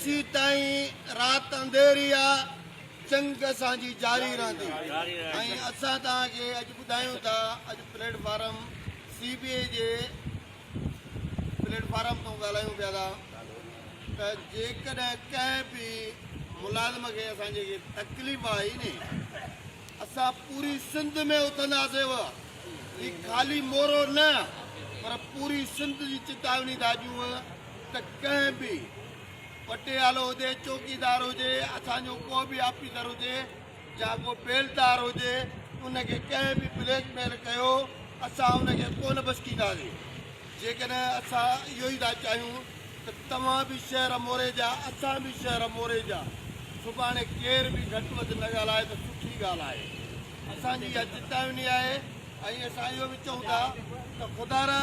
جيسيتائين رات انڌيري آ جنگ اسان جي جاري رهندي ۽ اسان توهان کي اڄ ٻڌايون ٿا اڄ پليٽ فارم سي بي اي جي پليٽ فارم تون ڳالهايون پيا ٿا ته جيڪڏهن ڪنهن به ملازم کي اسان جي تڪليف آئي ني اسان پوري سنڌ ۾ اٿنداسين هي خالي مورو نه پر پوري سنڌ جي چتاوني ٿا ڏيون ته ڪنهن به پٽيوالو هجي، چوڪيدار هجي، اسان جو ڪو به آفيسر هجي يا ڪو بيلدار هجي ان کي ڪنهن به بليڪ ميل ڪيو اسان ان کي ڪونه بخشينداسين. جيڪڏهن اسان اهو ئي ٿا چاهيون ته توهان به شهر موري جا اسان به شهر موري جا سڀاڻي ڪير به گهٽ وڌ نه ڳالهائي ته سٺي ڳالهه آهي. اسان جي اها چتاوني آهي ۽ اسان اهو به چئون ٿا ته خدارا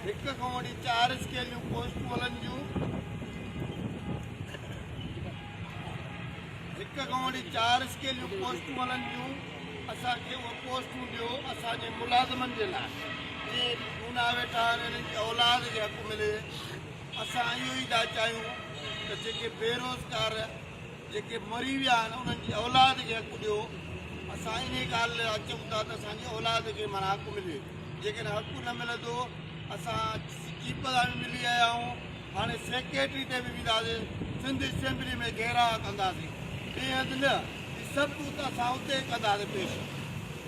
هڪ کان وٺي چار اسڪيل جون پوسٽون هلن ٿيون، هڪ کان وٺي چار اسڪيل جون پوسٽون هلن ٿيون، اسان کي اهي پوسٽون ڏيو اسان جي ملازمن جي لاء جيئن جهونا ويٺا آهن انهن جي اولاد کي حق ملي، اسان اهو ئي ٿا چاهيون ته جيڪي بيروزگار جيڪي مري ويا آهن انهن جي اولاد کي حق ڏيو، اسان انهي ڳالهه لاء چئون ٿا ته اسان جي اولاد کي معنيٰ حق ملي، جيڪڏهن حق نه ملندو اسان چيف سان به ملي آيا آهيون، هاڻي سيڪريٽري تي به وينداسين، سنڌ اسيمبلي ۾ گهيراء ڪنداسين، ٻئي هنڌ نه، هي سڀ ڪجهه اسان اتي ڪنداسين پيش،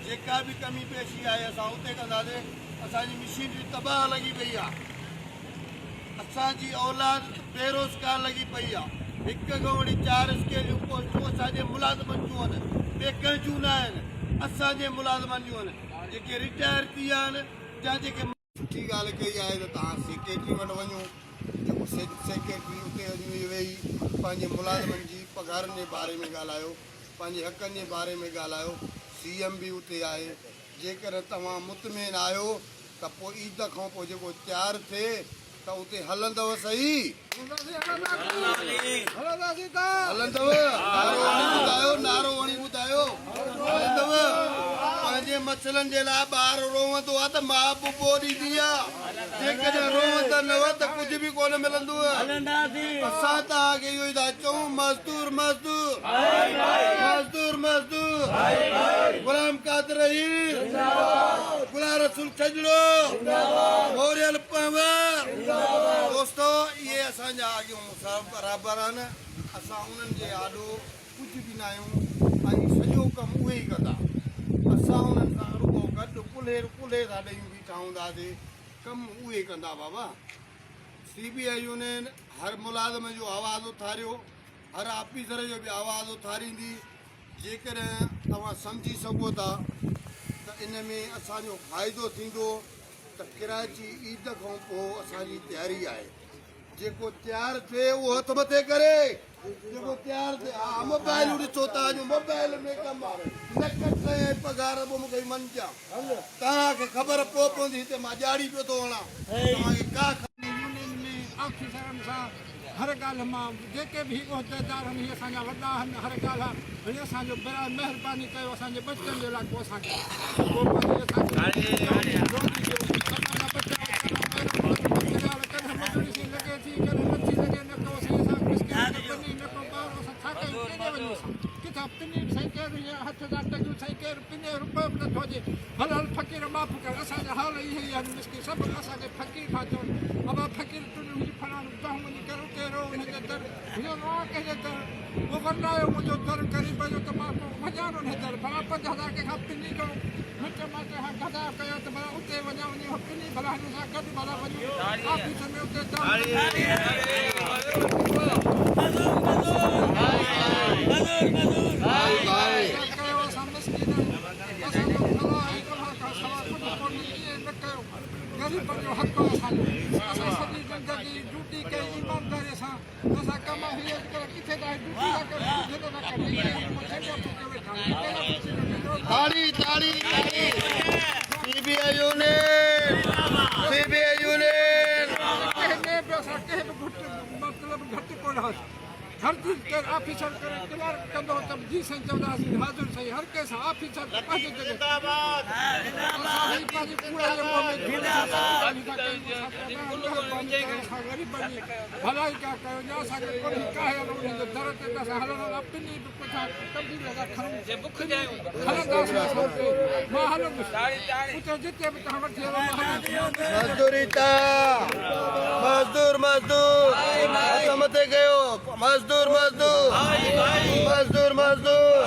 جيڪا به ڪمي پيشي آهي اسان اتي ڪنداسين، اسان جي مشينري تباهه لڳي پئي آهي. اسان جي اولاد بيروزگار لڳي پئي آ هڪ کان وٺي چار اسڪيل جون پوسٽون اسان جي ملازمن جون آهن ٻئي ڪنهن جون نه آهن اسان جي ملازمن جون آهن جيڪي رٽائر ٿي ويا آهن يا جيڪي سٺي ڳالهه ڪئي آهي ته توهان سيڪريٽري وٽ وڃو جيڪو سيڪريٽري اتي وڃي ويهي پنهنجي ملازمن جي پگهارن جي باري ۾ ڳالهايو پنهنجي حقن جي باري ۾ ڳالهايو سي ايم به اتي آهي جيڪڏهن توهان مطمئن آهيو ته پوء عيد کان پوء جيڪو تيار ٿئي ته اتي هلندؤ سهي؟ هلندؤ؟ نعرو هڻي ٻڌايو، نعرو هڻي ٻڌايو، هلندؤ؟ پنهنجي مسئلن جي لاء ٻار روئندو آهي ته ماء ببو ڏيندي آهي، جيڪڏهن روئندا نه ته ڪجهه به ڪونه ملندو. اسان توهان کي اهو ئي ٿا چئون، مزدور مزدور، مزدور مزدور، غلام قادر رحيم، غلام رسول کجڙو، موريل پنهور. دوستو اهي اسان جا اڳيون رهبر آهن، اسان انهن جي آڏو ڪجهه به ناهيون ۽ سڄو ڪم اهي ئي ڪندا. اسان انهن سان رڳو گڏ ڪلهي ڪلهي سان ڏيون بيٺا هونداسين، ڪم اهي ڪندا بابا. سي بي I union هر ملازم جو آواز اٿاريو، هر آفيسر جو به آواز اٿاريندي. جيڪڏهن توهان سمجهي سگهو ٿا ته ان ۾ اسان جو فائدو ٿيندو ته ڪراچي عيد کان پوء اسان جي تياري آهي. جيڪو تيار ٿئي اهو هٿ مٿي ڪري. جيڪو تيار ٿئي. ها موبائلون ڏسو توهان جو موبائل ۾ ڪم آ. نه ڪٽ ۽ پگهار به مون کي منجان. توهان کي خبر پوء پوندي هتي مان ڄاڙي پيو ٿو هڻان. توهان کي ڪا خبر. يونين ۾ آفيسرن سان هر ڳالهه مان جيڪي به هي عهديدار آهن هي اسان جا وڏا آهن هر ڳالهه هڻي اسان جو براء مهرباني ڪيو اسان جي ٻچن جي لاء ڪو اسان کي ڪو پنهنجي اسان کي روزي ڏيو اسان جا ٻچا ويچارا ڪڏهن مزوري سين لڳي ٿي ڪڏهن نٿي لڳي نه ڪو سائين اسان مسڪين نه پني نه ڪو ٻار اسان ڇا ڪيون ڪيڏي وڃون اسان ڪٿان پني به سائين ڪير هيئن هٿ سان ٽنگيون سائين ڪير پني روپيو به نٿو ڏي هل هل فقير معاف ڪر اسان جا حال اهي ئي آهن مسڪين سڀ اسان کي فقير ٿا چون ابا فقير تون هي فلاڻو تنهن وڃي ڪر اتي رو ان جي در هيئن روئان ڪنهن جي در مون ورنايو منهنجو در غريب جو ته مان ڪو وڃان ان در ڀلا 5000 ڪنهن کان پني جو مٽ ماٽ کان گدا ڪيو ته ڀلا اتي وڃان وڃي اها پني ڀلا هن سان گڏ ڀلا وڃون آفيس ۾ اتي ڪيو اسان مسڪين اسان جو فلاح ۽ فلاح کان سوا ڪجهه ڪونهي ائين نه ڪيو غريبن جو حق آهي اسان جو اسان سڄي زندگي ڊيوٽي ڪئي ايمانداري سان اسان ڪم هي اڄڪلهه ڪٿي ٿا ڊيوٽي ٿا ڪريون ڪٿي نٿا ڪريون ائين ڦوڪي ويٺا آهيون تاڙي تاڙي تاڙي C B I union C B I union ڪنهن ۾ به اسان ڪنهن به گهٽ مطلب گهٽ ڪونه هئاسين. هر چيز ڪير آفيسر ڪري ڪلارڪ ڪندو ته به جي سائين چونداسين حاضر سائين هر ڪنهن سان آفيسر ته پنهنجي جڳهه اسان هي پنهنجي ڪوڙ جي منهن ۾ ڌوڙ سان سچ ڳالهيون ٿا ڪيون اسان چوندا آهيون مهرباني ڪري اسان غريبن جي ڀلائي ڪا ڪيو يا اسان کي ڪوڙهي ڪاهي هلو انهن جي در تي ته اسان هلڻ لاء پني به پڇان تبديل ٿا کڻون هلنداسين اسان اتي مان هلندس اتي جتي به توهان وٺي هلو مان هلندس. مزدوري تا مزدور مزدور هٿ مٿي ڪيو مزدور مزدور مزدور مزدور.